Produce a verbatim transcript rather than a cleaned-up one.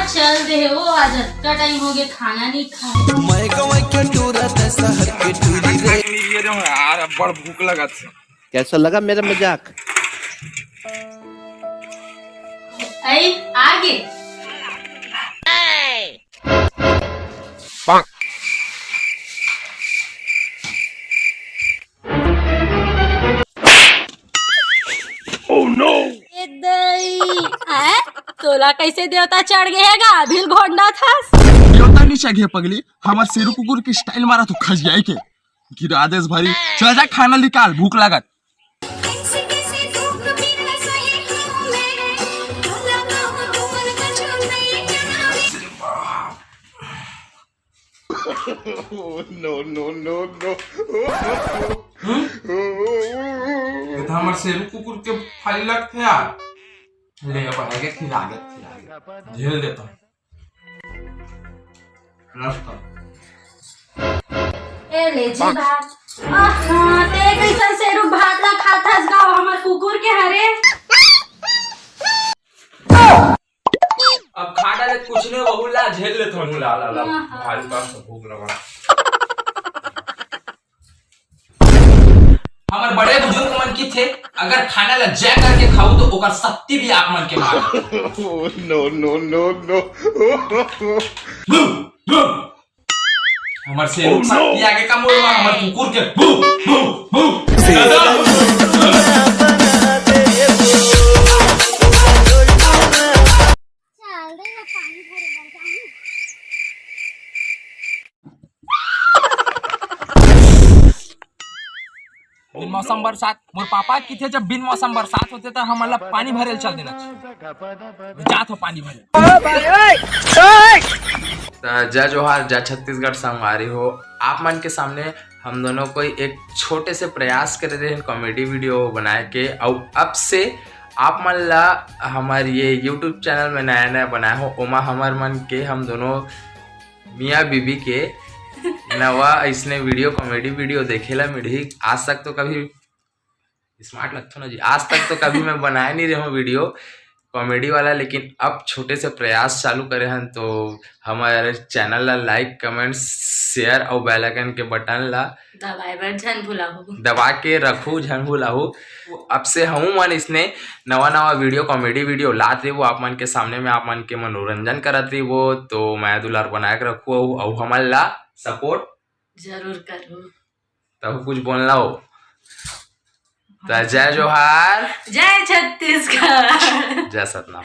चल दे वो, आज अतका टाइम हो गया, खाना नहीं खाए। मैं गंवई के टूरा, तैं शहर के टूरी रे। ये रे यार, अब बड़ भूख लगत हे। कैसा लगा मेरा मजाक? आई, आगे। ए दई, हैं? तोला कैसे देवता चढ़ गए हे गा? अभी ल घोंडा थस। देवता नहीं चढ़े पगली, हमर शेरू कुकुर के स्टाइल मारा तो खजियाई के। गिरा देस भारी, चल जा खाना निकाल, भूख लागत। नो, नो, नो, नो। हम्म? ये तो हमर शेरू कुकुर के फाइल लगथे यार। ले, अब आगे खिला दे, खिला दे। झेल देता हूँ। रस तो। ए ले जी भात। आहा, ते कैसन शेरू भात ला खात हस गा, हमर कुकुर के हरे। अब खा डाले कुछ नहीं, वहू ला झेल लेत हूँ। ला, ला, ला, हाँ, हाँ। भारी बात से भूख लगा। हमर बड़े बुजुर्ग मन किथे, अगर खाना ला जय करके खाऊ तो ओकर शक्ति भी आप मन के मार। नो, नो, नो, नो। हमर शेरू शक्ति आगे का मोड़वा, हमर कुकुर के भू, भू, भू। बिन मौसम बरसात, मोर पापा किथे, जब बिन मौसम बरसात होथे, त हमन ला पानी भरे ल चल देना चाहिए। मैं जात हो पानी भरे। त जय जोहार, जय छत्तीसगढ़ संगवारी हो। आप मन के सामने हम दोनों कोई एक छोटे से प्रयास करे रहे कॉमेडी वीडियो बनाए के, अउ अब से आप मन ला हमर ये YouTube चैनल में नया नया बनाए हो, ओमा हमर मन के हम दोनों मियाँ बीबी के नवा इसने वीडियो, कॉमेडी वीडियो देखे ला मिलही। आज तक तो कभी, स्मार्ट लगथो ना जी, आज तक तो कभी मैं बनाए नहीं रहे हूँ वीडियो कॉमेडी वाला, लेकिन अब छोटे से प्रयास चालू करे हन, तो हमर चैनल ला लाइक, कमेंट, शेयर अउ बेल आइकन के बटन ला दबाए बर झन भुलाहू। दबा के रखू, झन भुलाहू। अब से हमू मन इसने नवा नवा वीडियो, कॉमेडी वीडियो लात रहिबो आप मन के सामने में, आप मन के मनोरंजन करत रहिबो। तो मया दुलार बनाए के रखू अउ, अउ हमन ला सपोर्ट जरूर करू। तब कुछ बोलना हो त जय जोहार, जय छत्तीसगढ़। जय सतनाम।